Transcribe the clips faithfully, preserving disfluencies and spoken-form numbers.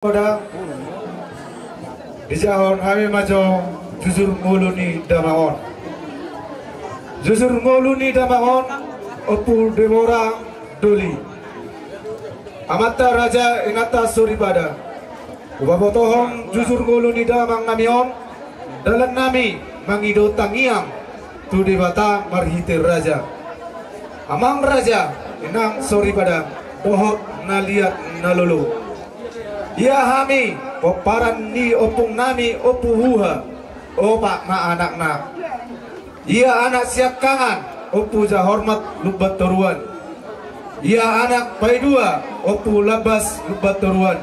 Poda, dijahahon hami ma jo jujur ngolu ni damang on. Jujur ngolu ni damang on, Ompu Debora Doli. Amanta raja, inanta soripada. Hupabotohon jujur ngolu ni damang nami on, dalan nami mangido tangiang tu Debata marhite raja. Amang raja, inang soripada, dohot na liat na lolo. Ia hami, pomparan ni ompung nami Ompu Huha, opat ma anakna. Ia anak siangkangan, Ompu Jahormat Lumban Toruan. Ia anak paidua, Ompu Lambas Lumban Toruan.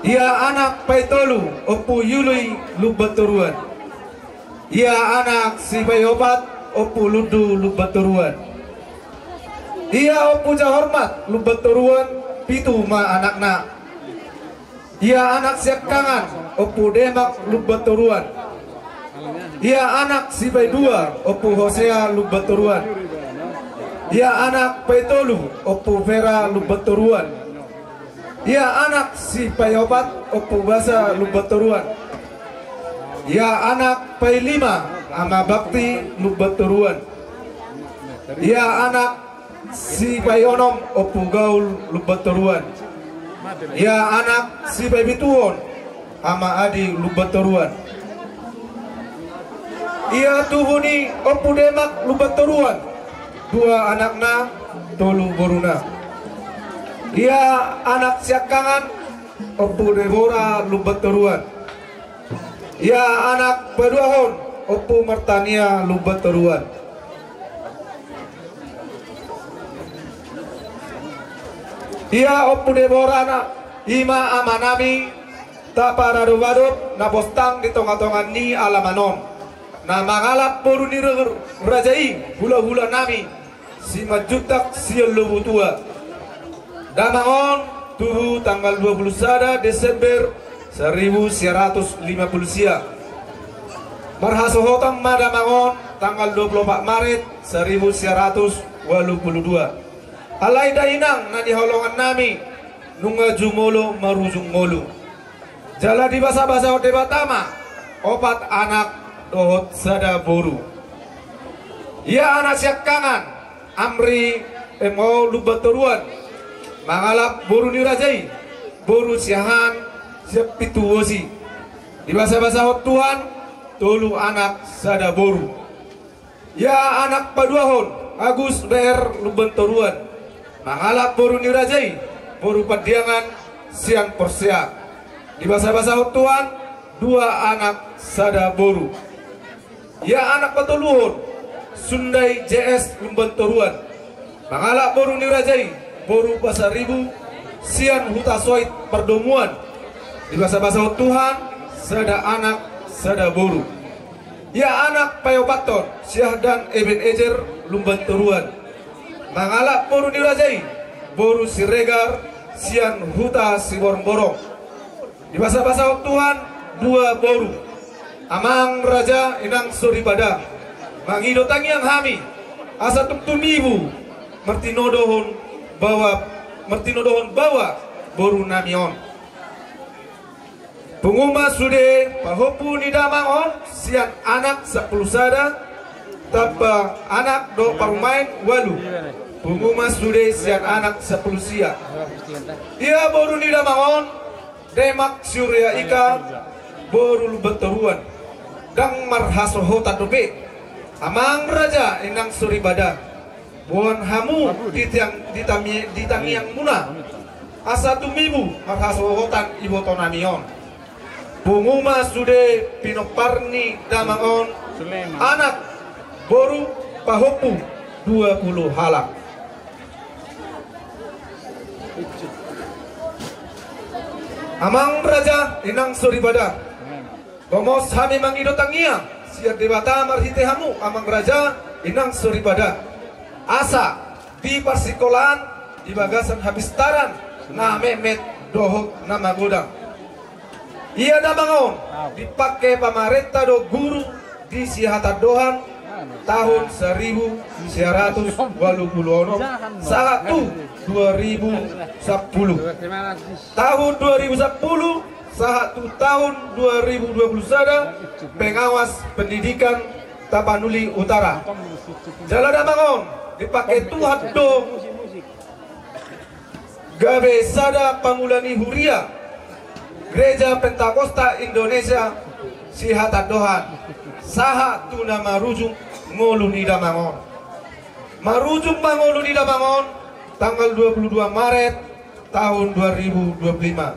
Ia anak paitolu, Ompu Yului Lumban Toruan. Ia anak sipaiopat, Ompu Lundu Lumban Toruan. Ia Ompu Jahormat Lumban Toruan, pitu ma anakna. Ia anak siangkangan, Ompu Demak Lumban Toruan. Ia anak sipaidua, Ompu Hosea Lumban Toruan. Ia anak paitolu, Ompu Vera Lumban Toruan. Ia anak sipaiopat, Ompu Basa Lumban Toruan. Ia anak pailima, Ama Bakti Lumban Toruan. Ia anak sipaionom, Ompu Gaul Lumban Toruan. Ia anak sipaipituhon, Ama Adi Lumban Toruan. Ia tubu ni Ompu Demak Lumban Toruan, dua anakna, tolu boruna. Ia anak siangkangan, Ompu Debora Lumban Toruan. Ia anak paduahon, Ompu Martania Lumban Toruan. Ia Ompu Debora na, i ma amanami, taparadop-adop na postang di tonga-tonga ni alaman on, na mangalap boru ni ra-, raja i, hulahula nami Simanjuntak Sian Lobu Tua. Damang on tubu tanggal dua puluh sada Desember saribu sia ratus lima puluh sia. Marhasohotan ma damang on tanggal dua puluh opat Maret saribu sia ratus ualu puluh dua. Alai da inang na nihaholongan nami, nunga jumolo marujung ngolu. Jala dibasabasahon Debata ma opat anak dohot sada boru. Ia anak siangkangan, Amri M O Lumban Toruan, mangalap boru ni raja i, boru Siahaan Siampituusi. Dibasabasahon Tuhan tolu anak sada boru. Ia anak paduahon, Agus B R Lumban Toruan, mangalap boru ni raja i, boru Pandiangan Sian Porsea. Dibasabasahon Tuhan dua anak sada boru. Ia anak patoluhon, Sundai J S Lumban Toruan, mangalap boru ni raja i, boru Pasaribu Sian Hutasoit Pardomuan. Dibasabasahon Tuhan sada anak sada boru. Ia anak paiopathon, Syahdan Eben Ezer Lumban Toruan, mangalap boru ni raja i, boru Siregar Sian Huta Siborongborong. Dibasabasahon Tuhan dua boru. Amang raja, inang soripada, mangido tangiang hami asa tung tumibu martinodohon baoa, martinodohon baoa boru nami on. Pungu ma sude pahompu ni damang on sian anak sampulu sada, tamba anak dohot parumaen ualu. Pungu ma sude sian anak sampulu sia. Ia boru ni damang on, Demak Siuria Ika, boru Lumban Toruan, ndang marhasohotan dope. Amang raja, inang soripada, boan hamu di tiang, di tami-, di tangiangmuna asa tumibu marhasohotan iboto nami on. Pungu ma sude pinompar ni damang on, anak, boru, pahompu dua pulu halak. Amang raja, inang soripada, gomos hami mangido tangiang sian Debata marhite hamu, amang raja, inang soripada, asa di parsikolaan, di bagasan hapistaran na metmet dohot na magodang. Ia damang on dipangke pamarenta do guru di Sihatandohan tahun saribu sia ratus ualu pulu onom sahat tu dua ribu sampulu. Tahun dua ribu sampulu sahat tu tahun dua ribu dua pulu sada, pengawas pendidikan Tapanuli Utara. Jala damang on dipake Tuhan do gabe sada pangula ni huria Gereja Pentakosta Indonesia Sihatandohan, sahat tu na marujung ngolu ni damang on. Marujung ma ngolu ni damang on tanggal dua pulu dua Maret tahun dua ribu dua pulu lima.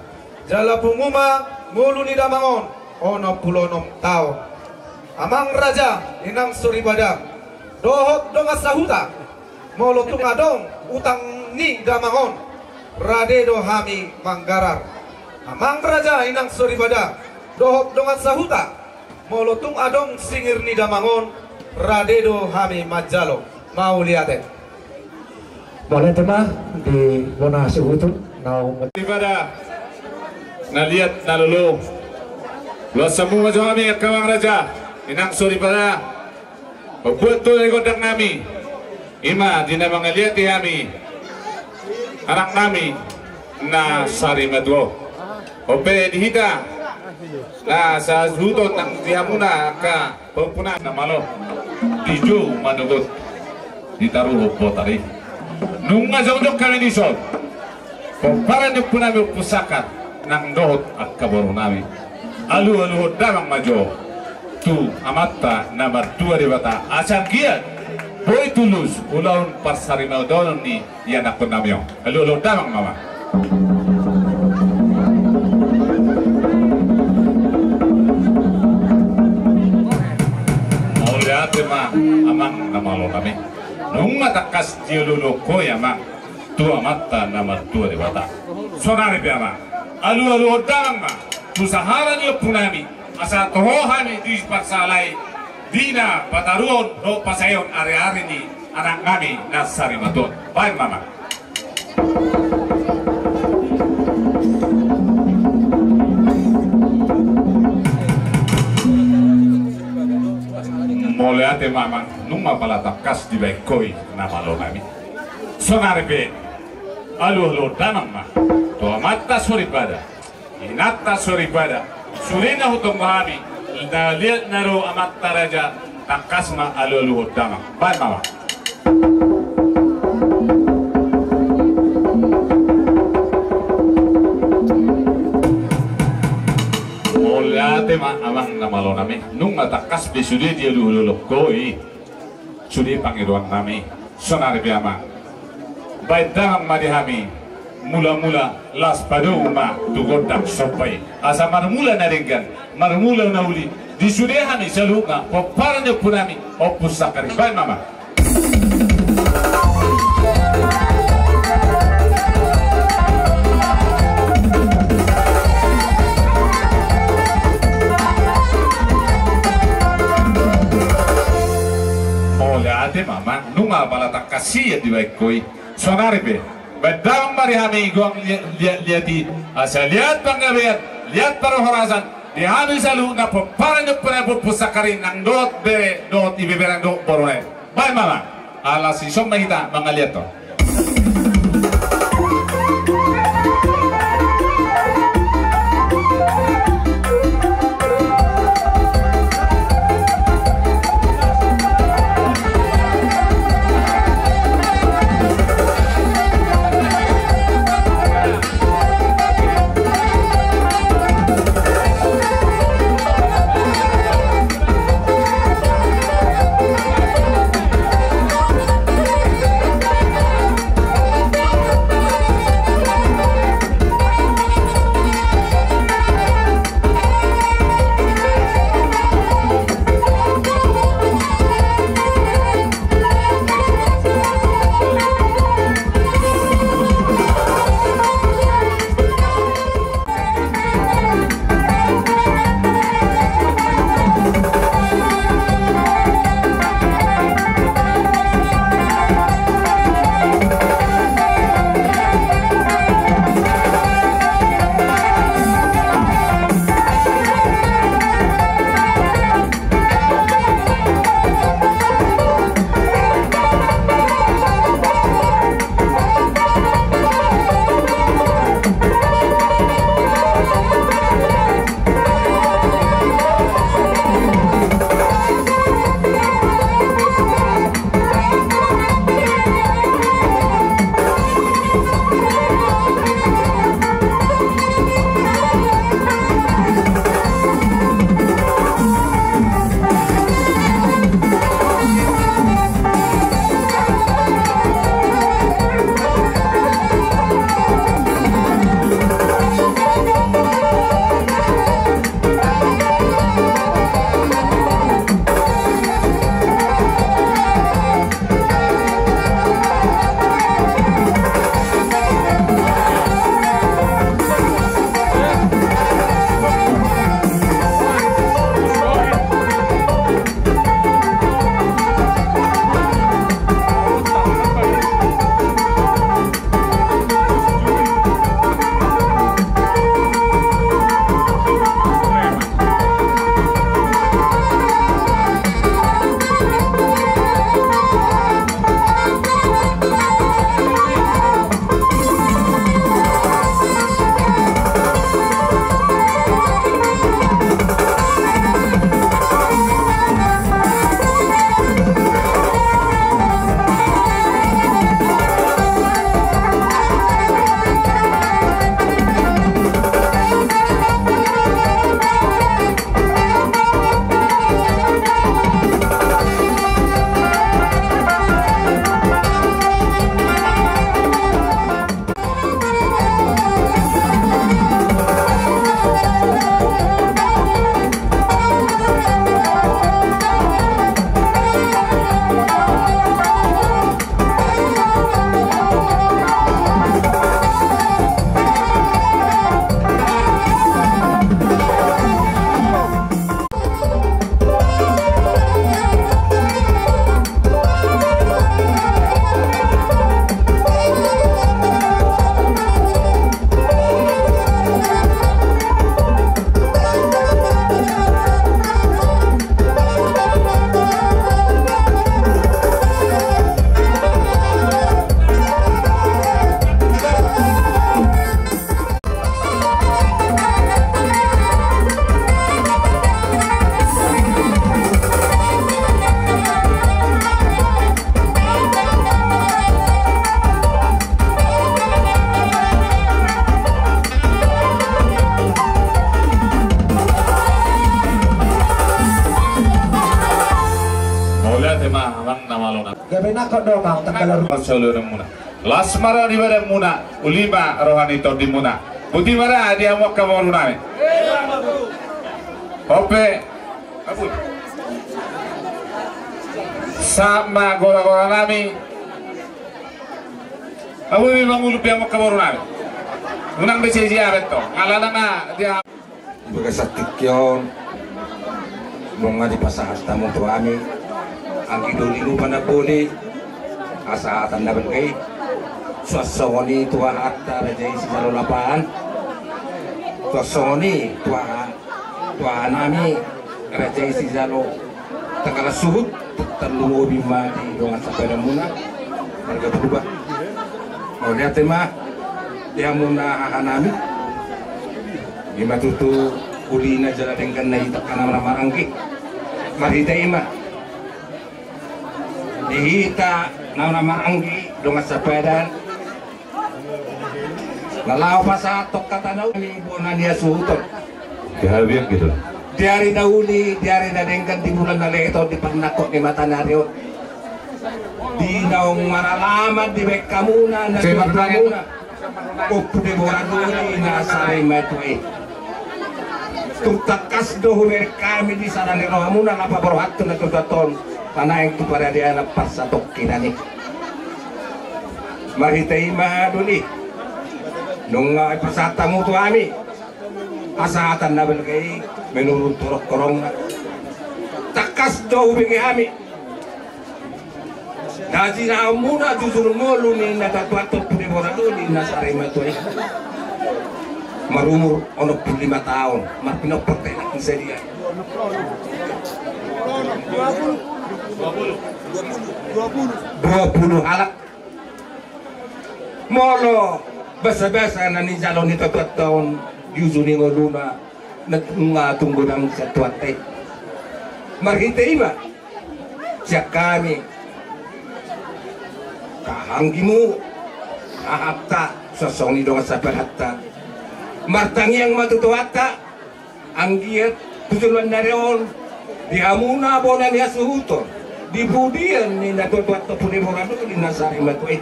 Jala pungu ma ngolu ni damang on onom pulu onom taon. Amang raja, inang soripada dohot dongan sahuta, molo tung adong utang ni damang on, rade do hami manggarar. Amang raja, inang soripada dohot dongan sahuta, molo tung adong singir ni damang on, rade do hami manjalo. Mauliate. Mauliate ma di bona suhut naung. Soripada na liat na lolo. Luas hamu ma jo hami angka amang raja, inang soripada. Pambuat tole gondang nami, i ma di na mangaliati hami anak nami na sarimatua on. Pe di hita na sasuhuton nang di hamuna angka pahompu nami, na malo dijou manogot, ditaruhon botari. Nunga jongjong hami dison, pomparan ni ompu nami Ompu Sakar nang dohot angka boru nami. Alualuhon damang ma jo tu Amanta na martua Debata, asa anggiat boi tulus ulaon parsarimatua ni ianakhon nami on. Alualuhon damang ma, amang. Mauliate ma, amang na malo nami. Nunga tangkas dialualuhon ho i, amang, tu Amanta na martua Debata. Saonari pe, amang, alualuhon damang ma tu sahala ni ompu nami, asa toho hami diparsahalai di na pataruhon dohot pasaehon ariari ni anak nami na sarimatua on. Baen ma, amang. Mauliate ma, amang, nunga pala tangkas dibaen ho i, na malo nami. Saonari pe alualuhon damang ma tu amanta soripada, inanta soripada, sude na hutong hami, na liat na ro amanta raja, tangkas ma alualuhon damang. Baen ma, amang. Mauliate ma, amang na malo nami, nunga tangkas be sude dialualuhon ho i sude pangidoan nami. Saonari pe, amang, baen damang ma di hami mulamula, laos padomu ma tu gondang somba i, asa marmula na denggan, marmula na uli di sude hami saluhutna pomparan ni ompu nami Ompu Sakar i. Baen ma, amang. Mauliate ma, amang, nunga pala tangkas sian dibaen ho i. Saonari pe baen damang ma di hami goang liat, liat, liat i, asa liat panggabean, liat parhorasan di hami saluhutna pomparan ni ompu nami Ompu Sakar i nang dohot bere dohot ibeberang dohot boruna i. Baen ma, amang. Ala dison ma hita mangaliathon. Penakot do ma tanggal. Las ma roha ni badanmuna, uli ma roha ni tondimuna. Boti ma da di hamu angka borunami. Ope. Sahat ma goragoranami. Abu mi mangulu pe hamu angka borunami. Unang be sisi abet to. Alana na dia. Di bagasan tingki on, nunga dipasahat hamu tu hami anggi doli, lupa na boli, hasahatan na balga i. Suang songon i tu hahanta raja i sijalo lapahan. Suang songon i tu haha, tu hahanami raja i sijalo tanggalan suhut. Tarlumobi ma di dongan sapadanmuna marga Purba. Mauliate ma di hamuna hahanami. Ima tutu ulina jala dengganna hita angka na marhahaanggi. Marhite i ma di hita na marhahaanggi dongan sapadan na laho pasahathon hata na uli bona ni hasuhuton. Kehabian gitu. Di ari na uli, di ari na denggan, di bulan na lehet on, di parnangkok ni mataniari on, di naung maralaman dibahen hamuna na tuahamuna, Ompu Debora Doli na sarimatua i. Tung tangkas do hubereng hami di sada ni rohamuna laho paborhathon na tuatua on, manaeng tu paradianan parsatongkinan i. Marhite i ma Doli, nunga dipasahat hamu tu hami hasahatan na balga i menurut horong-horongna. Tangkas do hubege hami na jinahonmuna jujur ngolu ni natuatuanta Ompu Debora Doli na sarimatua i. Marumur onom pulu lima taon, marpinompar tu anak ni sadia. Dua pulu halak. Molo basabasa na nijalo ni natuatuanta on di uju ni ngoluna, na nunga tung godang sian Tuhanta i. Marhite i ma sian hami hahaanggimu, hahanta, suang songon i dongan sapadanta, martangiang ma tu Tuhanta. Anggiat tu joloan ni ari on, di hamuna bona ni hasuhuton, di pudian ni natuatuanta Ompu Debora Doli na sarimatua i,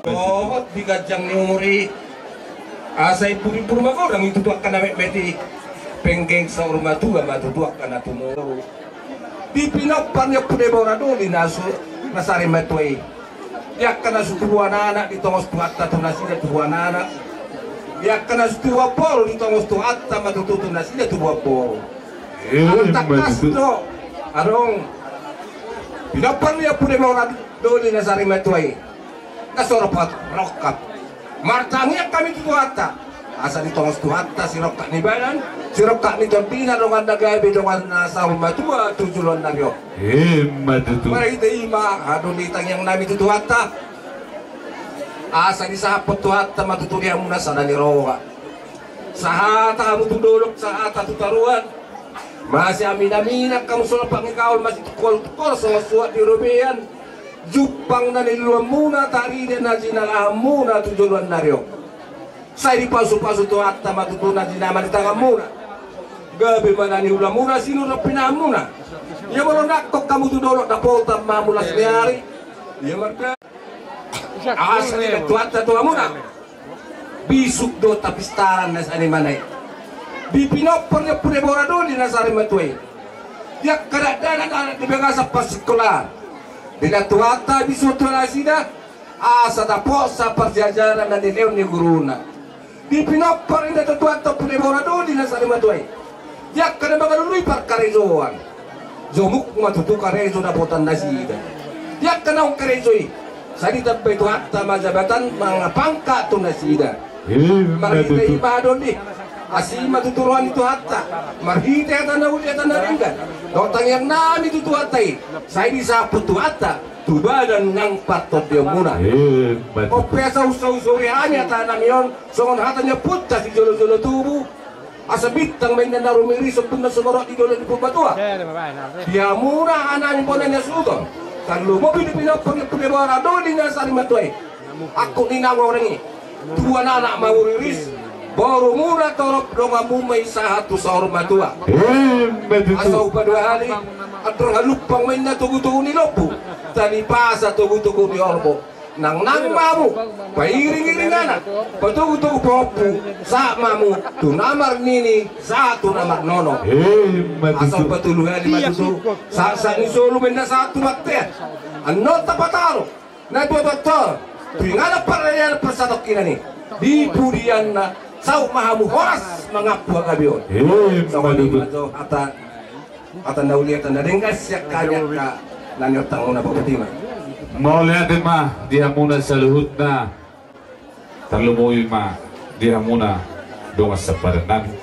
dohot di ganjang ni umur i, asa imbur-imbur magodang i tutu angka na metmet i, penggeng saur matua ma tutu angka na tumoru. Di pinompar ni Ompu Debora Doli na su-, na sarimatua i, di angka na so tubu anak, ditongos Tuhanta tu nasida tubu anak. Di angka na so tubu boru, ditongos Tuhanta ma tutu tu nasida tubu boru. Tangkas do adong pinompar ni Ompu Debora Doli na sarimatua i na so rap rongkap. Martangiang hami tu Tuhanta asa ditongos Tuhanta sirongkap ni badan, sirongkap ni tondina, dongan na gabe, dongan na saur matua tu joloan ni ari on. Ima tutu. Marhite i ma haha ni tangiang nami tu Tuhanta, asa disahaphon Tuhanta ma tutu di hamuna sada ni roha. Sahata hamu tu dolok, sahata tu toruan. Masiaminaminan hamu, solpak ni kaul, masitungkoltungkol songon suhat di robean. Jumpang na niluluanmuna, tarida na jinalahanmuna tu joloan ni ari on, sai dipasupasu Tuhanta ma tutu na jinama ni tanganmuna. Gabe ma na niulamuna, sinur dohot pinahanmuna. Ia molo nangkok hamu tu dolok, dapotan ma hamu las ni ari. Ia marga asa dibahen Tuhanta tu hamuna. Bisuk do tapistaran na sari manai. Di pinompar ni Ompu Debora Doli na sarimatua i, di angka dakdanak, anak di bagasan parsikolaan, di natuatuanta bisuk tu nasida, asa dapot sian parsiajaran na nilehon ni guruna. Di pinompar ni natuatuanta Ompu Debora Doli na sarimatua i, di angka na mangalului parkarejoan, jomuk ma tutu karejo dapotan nasida. Di angka naung karejo i, sai ditambai Tuhanta ma jabatan, manang pangkat tu nasida. Marhite i ma haha ni, asi ma tutu roha ni Tuhanta. Marhite hata na uli, hata na denggan dohot tangiang nami tu Tuhanta i, sai disahaphon Tuhanta tu badan nang partondionmuna. Ima tutu. Ope asa husausahuri hami hata nami on, songon hata ni ompunta sijolojolo tubu: Asa bintang ma inna na rumiris, ombun na sumorop di dolok ni Purbatua. Di hamuna haha nami bona ni hasuhuton, tarlumobi di pinompar ni Ompu Debora Doli na sarimatua i, angkup ni naung horeng i, tubuan anak ma huriris, borumuna torop, donganmu ma i sahat tu saur matua. Ima tutu. Asa hupaduahali, andor halumpang ma inna togutogu ni lombu, Tani pasa togu-togu di horbo. Nang nang mamu, pairing-iring anak, patogu-togu pahompu, sahat mamu tu na marnini, sahat tu na marnono. Emma tutu. Asa patolu hali ma tutu, sahat-sahat ni solu ma na sahat tu bontean. Annon tapataro, na dua bontor, tu inganan parlean parsatongkinan i, di pudianna, saut ma hamu horas mangampu hagabeon. Emma tutu. Songon i ma jo hata. Hata na uli, hata na denggan sian hami angka na niontangmuna, Pak Bupati ma. Mauliate ma di hamuna saluhutna, tarlumobi ma di hamuna dongan sampadan nami.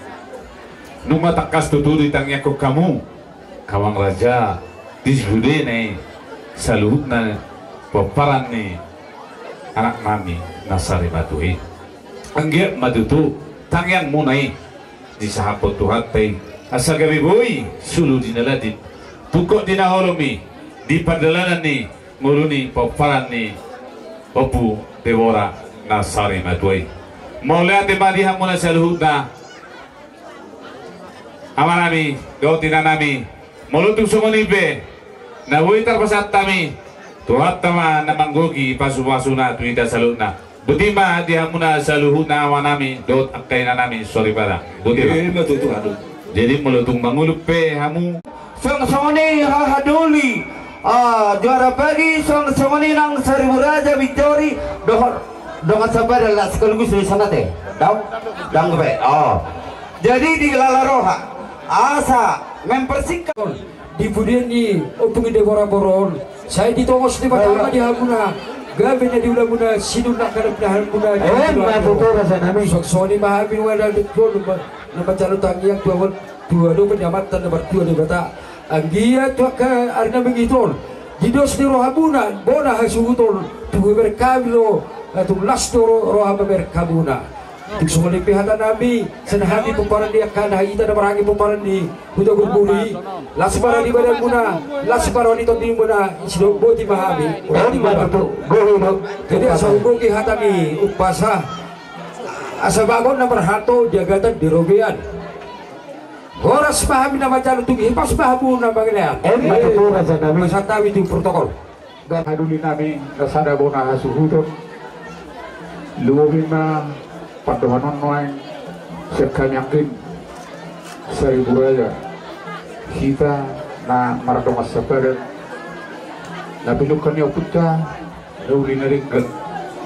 Nunga tangkas tutu ditangiangkon hamu, amang raja, di sude na i saluhutna pomparan ni anak nami na sarimatua i. Anggiat ma tutu tangiangmuna i disahaphon Tuhanta i, asa gabe boi solu di na ladin, tungkot di na holom i, di pardalanan ni ngolu ni pomparan ni Ompu Debora na sarimatua i. Mauliate ma di hamuna saluhutna, amanami dohot inanami. Molo tung songon i pe na boi tarpasahat hami, Tuhanta ma na manggohi pasu-pasuna tu hita saluhutna. Boti ma di hamuna saluhutna, amanami dohot angka inanami soripada. Boti ma. Emma tutu, Pak Doli. Jadi molo tung mangolu pe hamu. Songon i, haha Doli, ah, juara bagi, songon i nang Saribu Raja Victory, dohot dongan sampadan, las sekaligus di sana te. Dang, dang pe. Oh. Jadi di lala roha, asa mempersingkat. Di pudian ni Ompu Debora boru on, sai ditongos Debata ma di hamuna gabe na niulamuna, sinur na angka na pinahanmuna. Emma tutu, raja nami. Songon i ma hami nunga na denggan na manjalo tangiang tu adopan ni Amanta na martua Debata. Anggiat tu angka ari na mangihut on, didos ni rohamuna bona hasuhuton, tu bereng hami do, tu las do roha mamereng hamuna. Tung songon i pe hata nami, sian hami pomparan ni angka na hita na marhaha pomparan ni Huta Burburi, las ma roha ni badanmuna, las ma roha ni tondimuna, sidok boti ma hami. Emma tutu, gohi do. Jadi asa hugohi hata ni umpasa, asa bagot na marhalto, jagatan di robean. Horas ma hami na manjalo, tung hipas ma hamu na mangalean. Emma tutu, raja nami. Pasahat hami tu protokol. Haha Doli nami na sada bona hasuhuton, lumobi ma pandohanon nuaeng sian hami anggi Saribu Raja, hita na mardongan sampadan, na pinungka ni ompunta na uli na denggan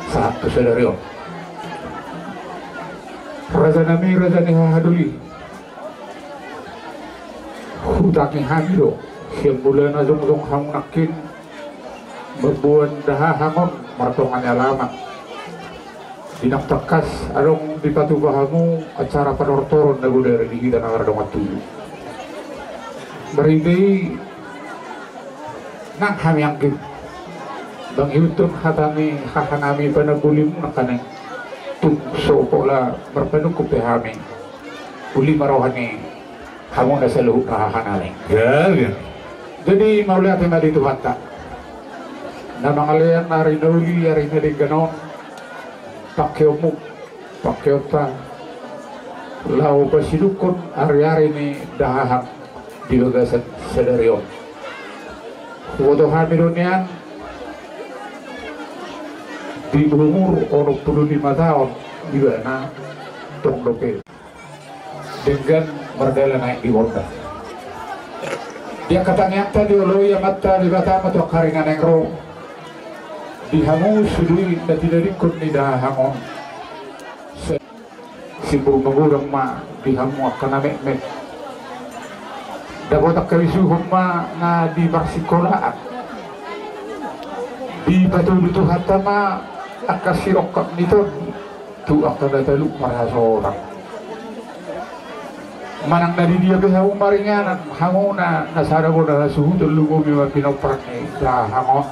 sahat tu sadari on. Raja nami, raja ni haha Doli, hutangi hami do sian mulana jongjong hamu nangkin mamboan dahahang on martonga ni alaman. Di na tangkas adong dipatupa hamu acara panortoron na godang di hita na mardongan tubu. Marhite i nang hami anggi mangihuthon hata ni haha nami panamboli muna nangkaning, tung so pola marpanungkun pe hami, uli ma roha ni hamuna saluhutna haha nami. Jadi mauliate ma di Tuhanta na mangalean ari na uli, ari na denggan on, pangkeonmu, pangkeonta, laho pasidungkon ari-ari ni dahahang di bagasan sadari on. Huboto hami do nian di umur onom pulu lima taon ibana tong dope denggan mardalan aek di bonda. Di angka tangiangta dioloi Amanta Debata ma tu angka ari na naeng ro, di hamu sude na tinadingkon ni dahahang on. Simbur magodang ma di hamu angka na metmet. Dapot angka bisuhon ma na di parsikolaan. Dipatudu Tuhanta ma angka sirongkap ni tondi tu angka na talu marhasohotan. Manang na di dia pe hamu maringanan, hamuna na sada bona hasuhuton, lumobi ma pinompar ni dahahang on.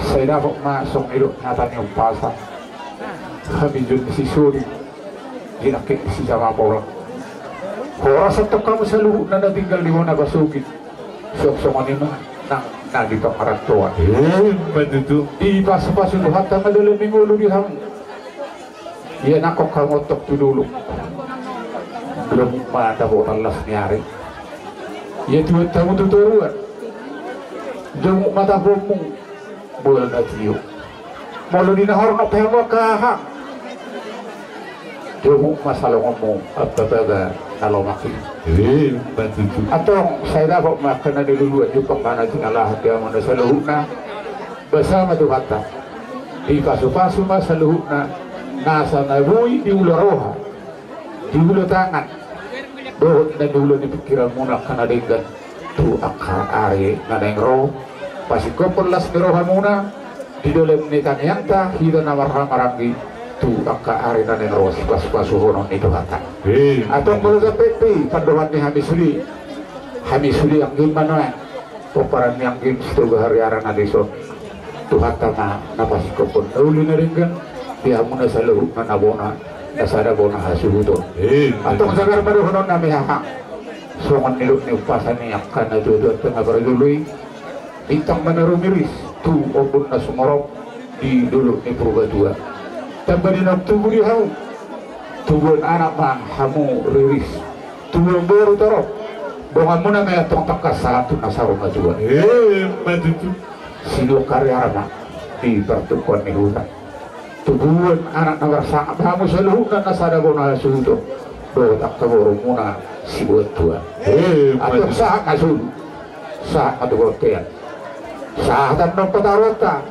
Sai dapot ma songon nidok hata ni umpasa, hami jolo sisori, jinangkit sijama bolon. Horas antong hamu saluhutna na tinggal di bona pasogit. Songon i ma nang na di pangarantoan. Emma tutu. Dipasupasu Tuhanta ma dalan ni ngolu di hamu. Ia nangkok hamu antong tu dolok, belum ma dapotan las ni ari. Ia tuat hamu tu toruan, Jomuk ma tapuonmu, bola na tio. Molo di na hornop pe hamu angka hahang, jomuk ma salongonmu, ampa baga na lomak i. Antong sai dapot ma angka na niluluan, jumpang ma na tinalahan di hamuna saluhutna. Basa ma Tuhanta, dipasupasu ma saluhutna nasa na boi diula roha, diula tangan, dohot na niula ni pingkiranmuna angka na denggan tu angka ari na naeng ro. Pasingkophon las ni rohamuna di dalan ni tangiangta hita na marhahamaranggi tu angka ari na naeng ro, sipasupasuhonon ni Tuhanta. Antong molo jampe pe pandohan ni hami sude, hami sude anggim ma nuaeng pomparan ni anggim Sitoga Hariara na dison. Tuhanta ma na pasingkophon na uli na denggan di hamuna saluhutna na bona, na sada bona hasuhuton. Antong sagar ma dohononnami hahang. Songon nidok ni umpasa ni angka na tuatua tu na parjolo i, bintang ma na rumiris tu ombun na sumorop di dolok ni Purbatua. Tamba di naung tubu di hamu, tubuan anak ma hamu riris, tubuan boru torop. Donganmuna ma i antong tangkas sahat tu na saur matua. Sidung Hariara ma di partumpuan ni huta. Tubuan anak na marsangap hamu saluhutna na sada bona hasuhuton, dohot angka borumuna sibuat tua. Antong sahat ma solu, sahat ma tu bontean. Sahat annon pataruonta,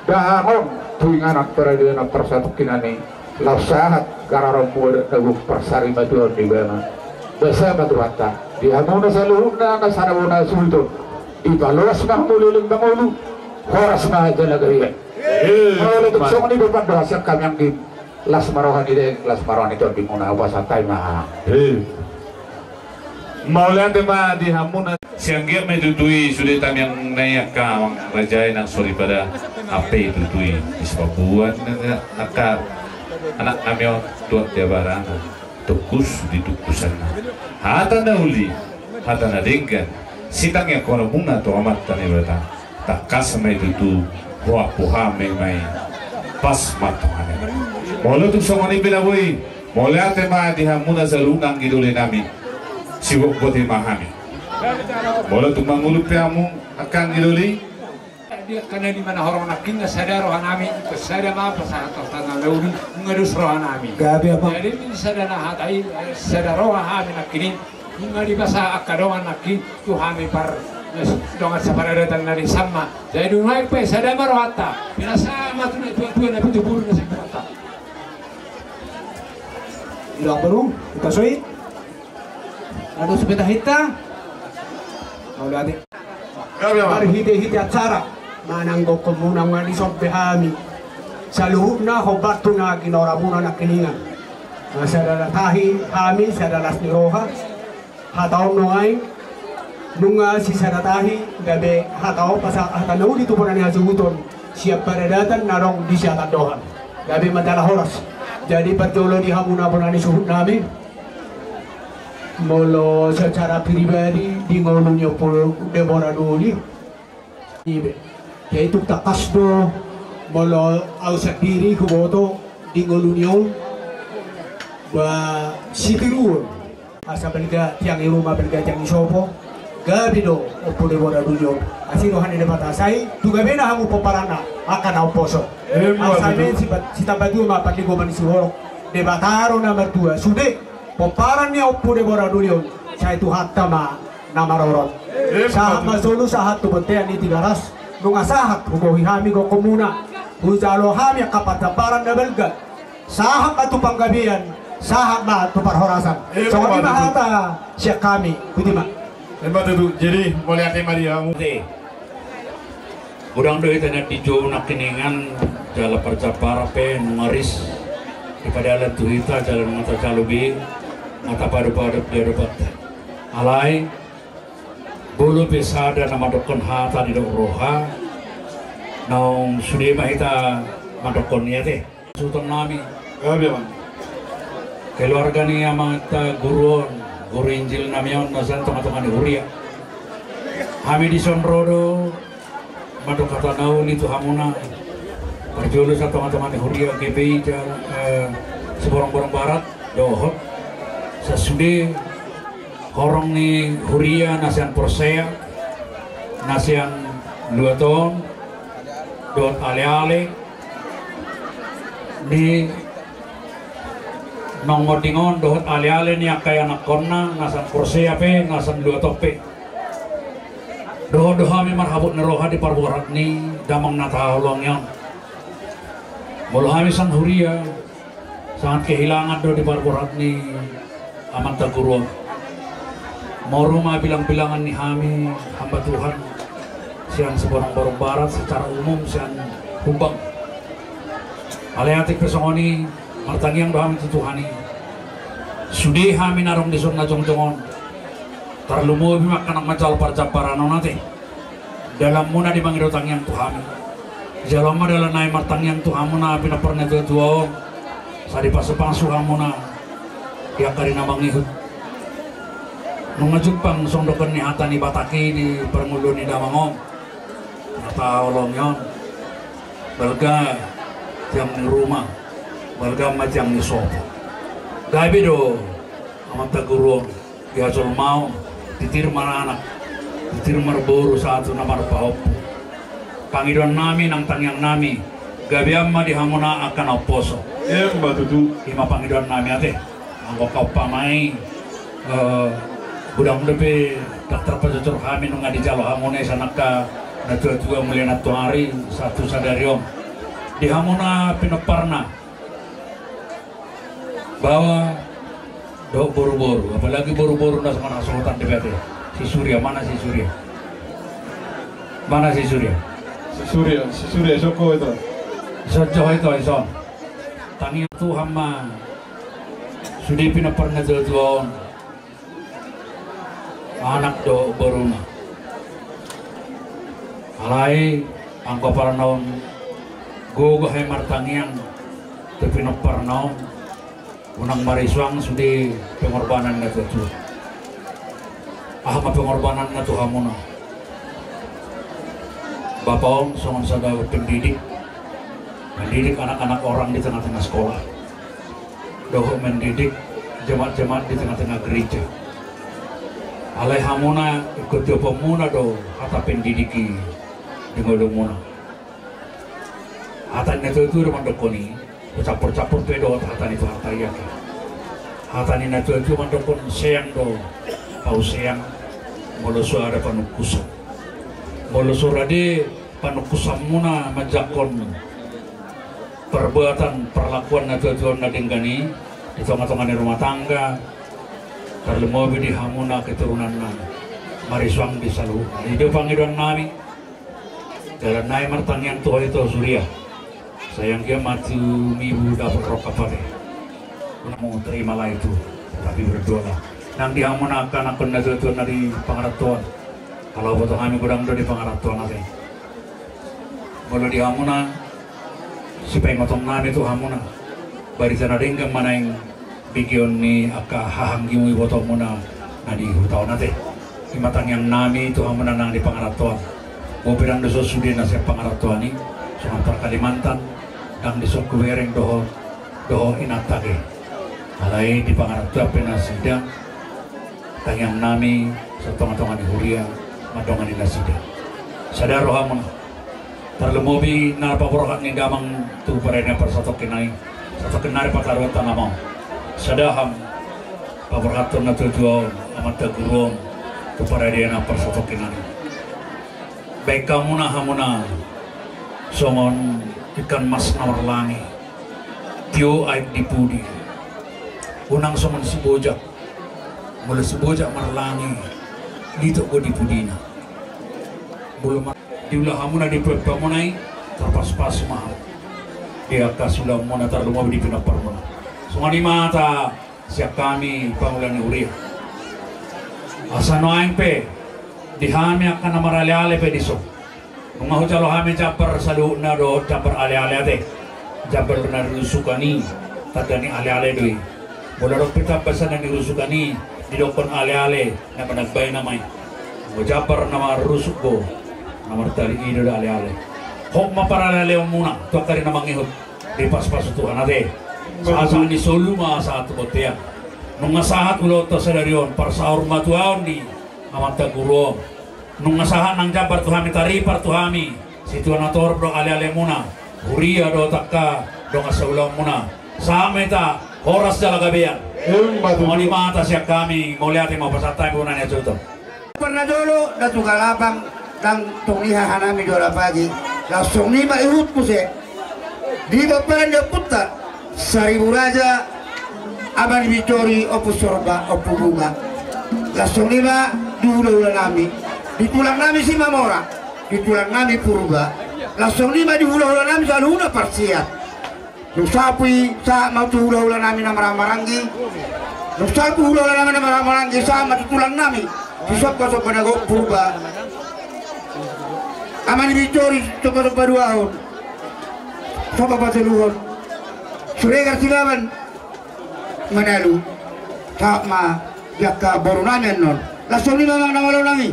dahahang on tu inganan paradanan parsatongkinan i, laos sahat gararanmu adat na gok parsari matuaon ni ibana. Basa ma Tuhanta di hamuna saluhutna na sada bona hasuhuton, dipaloas ma hamu leleng mangolu, horas ma jala gabe. Molo tung songon i pe pandohan sian hami anggim, las ma roha ni daging, las ma roha ni tondimuna, hupasahat hami ma. Mauliate ma di hamuna. Sian anggiat ma i tutu i sude tangiang nami angka amang raja i nang soripada, ampe i tutu i sipabuan angka anaknami on tuat di abarana, tungkus di tungkusanna. Hata na uli, hata na denggan sitangiangkononmuna tu Amanta Debata. Tangkas ma i tutu, huampu hami ma i. Pas ma antong hami. Molo tung songon i pe na boi, mauliate ma di hamuna saluhutna anggi doli nami. Sibogbot i ma hami. Molo tung mangolu pe hamu angka anggi doli. Di angka na di mana horong nangkin na sada roha nami, sada ma pasahat hata na uli, nunga dos roha nami. Gabe ma. Jadi di sada na hata i, sada roha hami nangkin i. Nunga dipasahat angka dongan nangkin tu hami par dongan saparadatan na di Samma. Jadi dung naeng pe sada ma rohanta. Pinasahat ma tu na tuatua na pitu boru na sampuranta. Ida boru, hita soi. Lalu sepeda hita. Mauliate. Marhitehite acara manang gokhonmuna nunga disombe hami saluhutna hombar tu na ginoaranmuna nangkiningan. Na sada tahi hami sada las ni roha. Hata on nuaeng nunga sisada tahi gabe hata on pasahat hata na uli tu bona ni hasuhuton sian paradatan na adong di Siatandohan. Gabe ma jala horas. Jadi parjolo di hamuna bona ni suhut nami. Molo secara pribadi di ngolu ni Ompu Debora Doli. Ibe. Jadi tung tangkas do molo au sandiri huboto di ngolu ni on ba sitiruon. Asa balga tiang i ruma balga tiang i sopo. Gabe do Ompu Debora Doli on. Asi roha ni Debata sai tu gabena hamu pomparanna angka na umposo. Asa men sitamba tua ma parlinggoman ni sihorong. Debata do na martua sude. Pomparan ni Ompu Debora Doli on sai Tuhanta ma na marorot. Sahat ma solu sahat tu bontean ni Tigaras. Nunga sahat hubohi hami gokhonmuna. Hujalo hami angka parjambaran na balga. Sahat ma tu panggabean. Sahat ma tu parhorasan. Songon i ma hata sian hami. Boti ma. Emma tutu. Jadi mauliate ma di hamu. Godang do hita na di jou nangkiningan jala parjambaran pe nunga ris dipadalan tu hita jala nunga tajalo be na tapadopadop di adopanta. Alai molo pe sada na mandokkon hata didok roha naung sude ma hita mandokkon i ate. Suhut nami. Gabe ma. Keluarga ni amanta guru on, guru injil nami on na sian tongatonga ni huria. Hami dison ro do mandok hata na uli tu hamuna. Parjolo sian tongatonga ni huria G P I Siborongborong Barat dohot sasude horong ni huria na sian Porsea na sian Luat on dohot aleale ni naung monding on dohot aleale ni angka ianakhonna na sian Porsea pe na sian Luat on pe. Dohot do hami marhabot ni roha di parborhat ni damang na tahaholongi on. Molo hami sian huria sangat kehilangan do di parborhat ni amanta guru on. Moru ma bilangbilangan ni hami hamba Tuhan sian Siborongborong Barat secara umum sian Humbang. Alai atik pe songon i martangiang do hami tu Tuhan i. Sude hami na adong dison na jongjong on, tarlumobi ma angka na manjalo parjambaran on ate. Dalanmuna di mangido tangiang tu hami. Jalo ma dalan nami martangiang tu hamuna pinompar natuatua on. Sai dipasupasu hamuna di angka ari na mangihut. Nunga jumpang songon dohonon ni hata ni Batak i di parngoluon ni damang on. Na tahaholongi on. Balga tiang ni ruma, balga ma tiang ni sopo. Gabe do amanta guru on. Di hajolmaon, titir maranak, titir marboru sahat tu na marpahompu. Pangidoan nami nang tangiang nami, gabean ma di hamuna angka na umposo. Emma tutu. I ma pangidoan nami ate. Anggo angka umpama i, eh, godang dope daftar pajojor hami nunga dijalo hamuna i sian angka natuatua mulai nantoari sahat tu sadari on. Di hamuna pinomparna, baoa dohot boruboru, apalagi boruboru na songon hasohotan dope ate. Si Surya, mana si Surya? Mana si Surya? Si Surya, si Surya, ison ho ito. Ison jo ho ito, ison. Tangiang Tuhan ma sude pinompar natuatua on. Anak dohot boruna. Alai anggo apala na on gogo hami martangiang tu pinomparna on, unang marisuang sude pengorbanan natuatua. Aha ma pengorbananna tu hamuna? Bapa on songon sada pendidik, mendidik anak-anak orang di tengah-tengah sekolah. Dohot mendidik jemaat-jemaat di tengah-tengah gereja. Alai hamuna ingkon tioponmuna do hata pendidik i di ngolumuna. Hata ni natuatua do mandokkon i, hucampur-campur pe dohot hata ni Tuhanta i ate. Hata ni natuatua mandokkon seang do pauseang molo so ada panungkusan. Molo so rade panungkusanmuna manjangkon perbuatan, perlakuan natuatua on na denggan i di tongatonga ni rumah tangga, tarlumobi di hamuna keturunanna, marisuang di saluhutna. I do pangidoan nami. Dalan nami martangiang tu ho ito Surya. Sai anggiat ma tu mibu dapot rongkap ate. Unang mau terima lah itu, tapi berdoalah. Nang di hamuna angka anakkon natuatua na di pangarantoan. Molo huboto hami godang do di pangarantoan ate. Molo di hamuna, sipaingoton nami tu hamuna. Barita na denggan ma naeng begeon ni angka hahaanggimu ibotomuna na di huta on ate. I ma tangiang nami tu hamuna nang di pangarantoan. Bope ndang dison sude na sian pangarantoan i, songon par Kalimantan, ndang dison hubereng dohot, dohot inanta i. Alai di pangarantoan pe nasida, tangiang nami sian tongatonga ni huria mandongani nasida. Sada rohamuna. Tarlumobi na paborhat ni damang tu parade na parsatongkin i. Satongkin nari pataruhon tano ma on. Sada hami paborhathon natuatua on, amanta guru on, tu parade na parsatongkin i. Baen hamuna, hamuna songon ikan mas na marlangi. Tio aek di pudi. Unang songon si Bojang. Molo si Bojang marlangi, litok do di pudina. Molo ma-, diula hamuna di pempe muna i, tarpaspas ma hamu. Di angka sulaonmuna tarlumobi di pinomparmuna. Songon i ma hata sian hami pangula ni huria. Asa nuaeng pe, di hami angka na maraleale pe dison. Nunga hujalo hami jambar saluhutna dohot jambar aleale ate. Jambar na nirusukan i, tanda ni aleale do i. Molo adong pe jambar sian na nirusukan i, didokkon aleale, na manambai nama i. Anggo jambar na marrusuk do, na martali i do aleale. Hot ma paralealeonmuna, tu angka ari na mangihut, dipaspas Tuhan ate. Sahat-sahat ni solu ma sahat tu bontean. Nunga sahat ulaonta sadari on, parsaurmatuaon di amanta guru on. Nunga sahat nang jambar tu hami, taripar tu hami situa na torop dohot alealemuna, huria dohot angka dongan saulaonmuna. Sahat ma hita, horas jala gabean. Emma tutu. Mauliate ma sian hami, mauliate ma hupasahat hami bona ni ajuto. Parna jolo da tu Galapang, dang tong niha hanami do lapagi. Laos songon i ma ihut muse di pomparan ni ompunta Saribu Raja, Ama ni Bintori, Ompu Sorba, Ompu Bunga. Laos songon i ma di hulahula nami, di tulang nami Simamora, di tulang nami Purba. Laos songon i ma di hulahula nami saluhutna parsiat. Dung sahat i, sahat ma tu hulahula nami na marhahamaranggi. Dung sahat tu hulahula nami na marhahamaranggi, sahat ma tu tulang nami, si Somba, Somba na gok Purba, Ama ni Bintori, Somba, Somba duahon, Somba pateluhon, Siregar, Silaban, Manalu. Sahat ma di angka boru nami annon. Laos songon i ma amang na malo nami,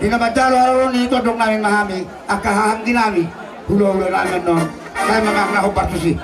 di na manjalo haroro ni tondong nami ma hami, angka hahaanggi nami, hulahula nami annon. Sai ma amang na hombar tusi.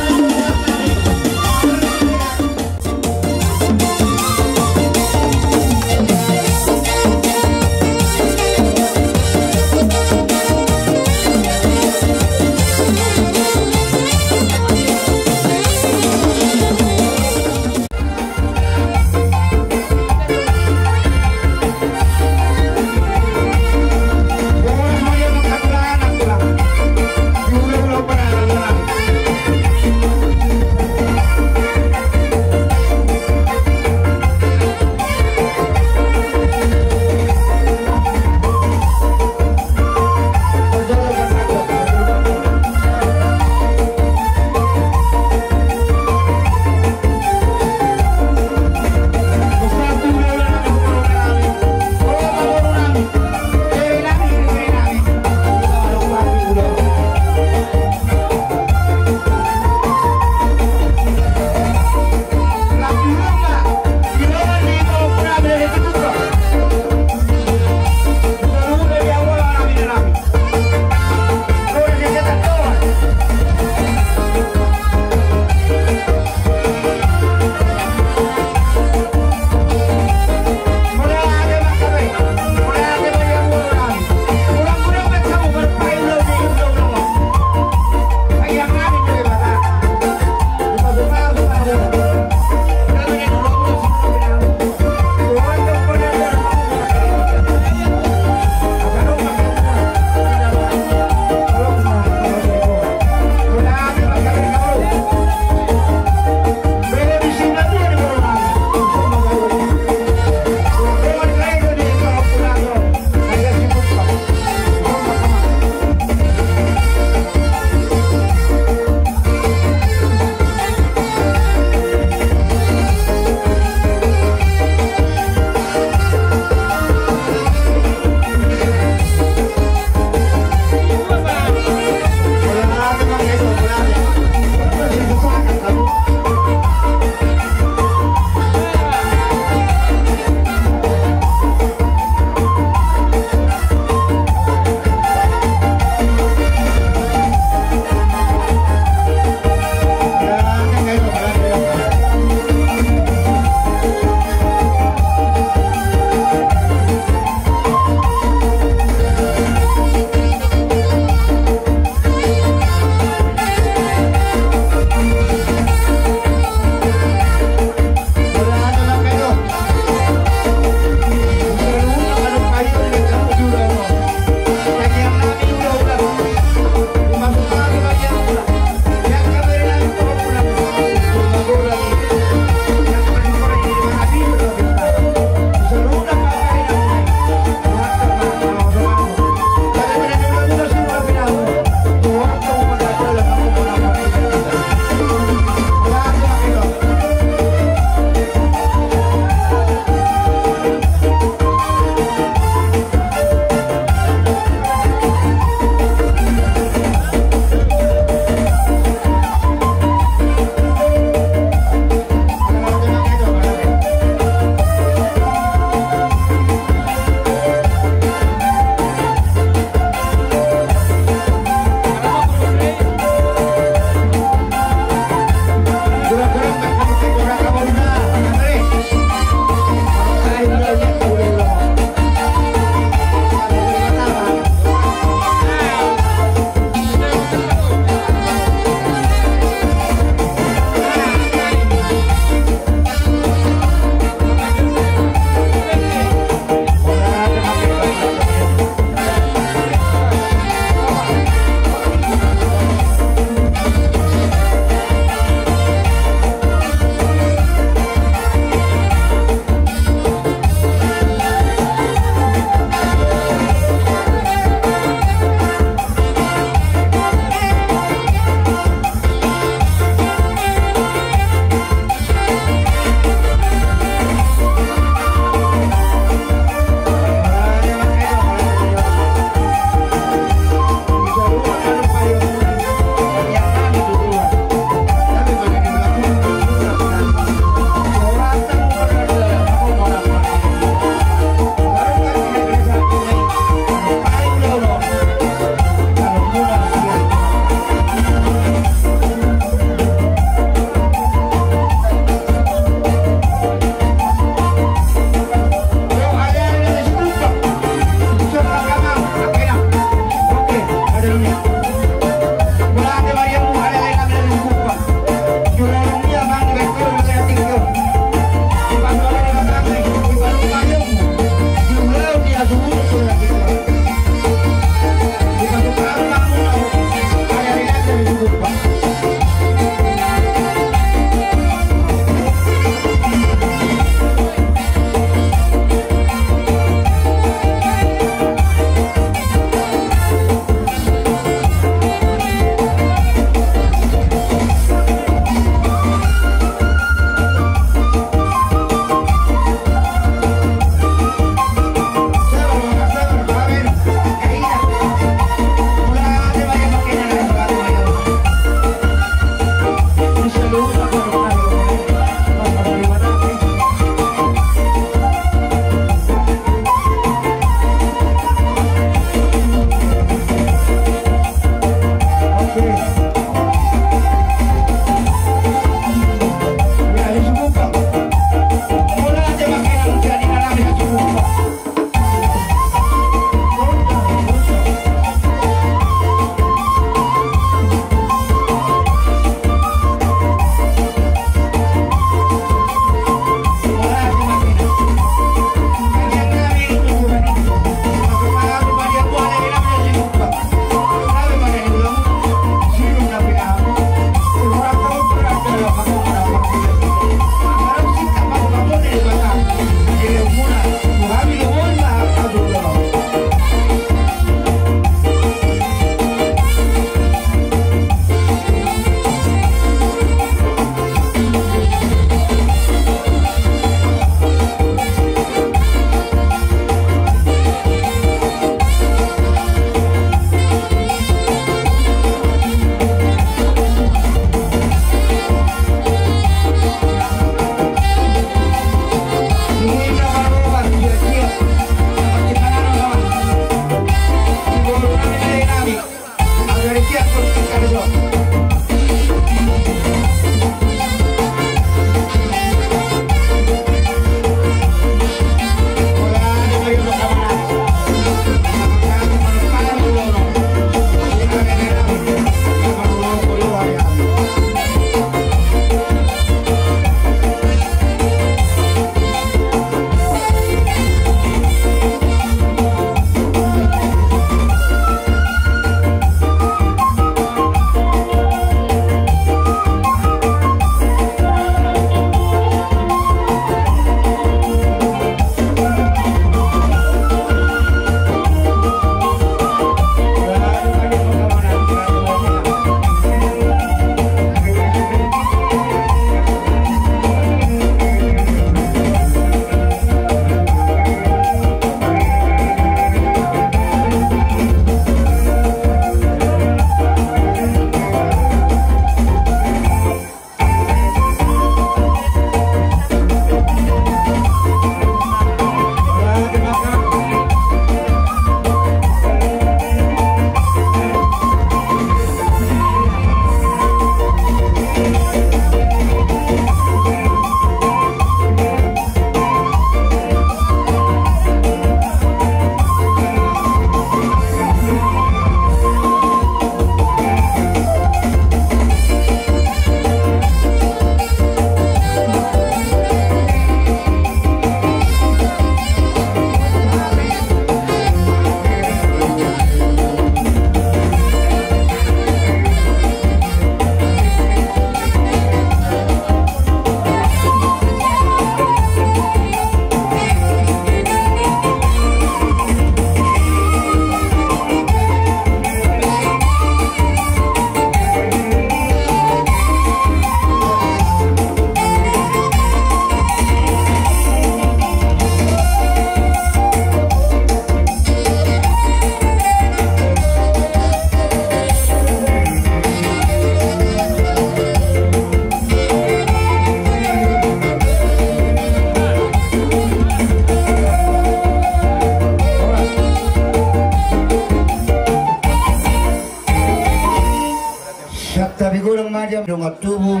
Dongan tubu,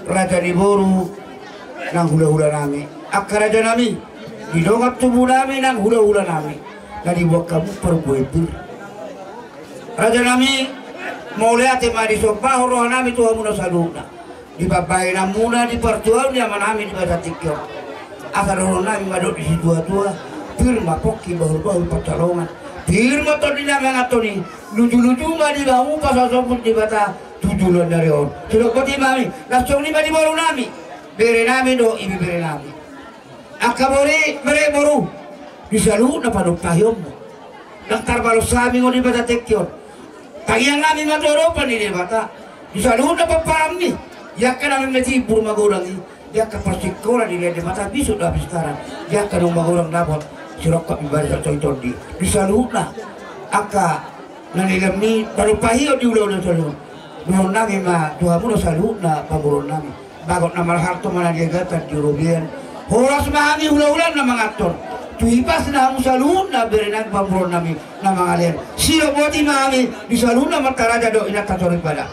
raja ni boru, nang hulahula nami. Angka raja nami, di dongan tubu nami nang hulahula nami, na diboan hamu parbue pir. Raja nami, mauliate ma disombahon roha nami tu hamuna saluhutna. Di pambahenanmuna, di partuaon ni ama nami Debata tingki on. Asa dohonon nami ma dohot di situatua, pir ma pongki bahulbahul pansalongan. Pir ma tondi na manganhon i, lujuluju ma di hamu pasosophon Debata tu joloan ni ari on. Songon i ma hami, na songon i ma di boru nami, bere nami dohot ibebere nami. Angka bere, bere boru, di saluhutna panumpahionmu. Ndang tarbalos hami ngon Debata tingki on. Tangiang nami ma tu adopan ni Debata. Di saluhutna pomparanmi. Di angka na meme timbur magodang i. Di angka parsingkola dilehon Debata bisuk dohot pistaran. Di angka naung magodang dapot sirongkap ni barisan soritonti. Di saluhutna angka na nilaon i panumpahion di ulaon on saluhutna. Dohonon nami ma tu hamuna saluhutna pamoruon nami. Bagot na marhalto ma na niagatan di robean. Horas ma hami hulahula na manganhon. Tu ipasna hamu saluhutna bere nami pamoruon nami na mangalean. Sidok boti ma hami di saluhutna amanta raja dohot inanta soripada.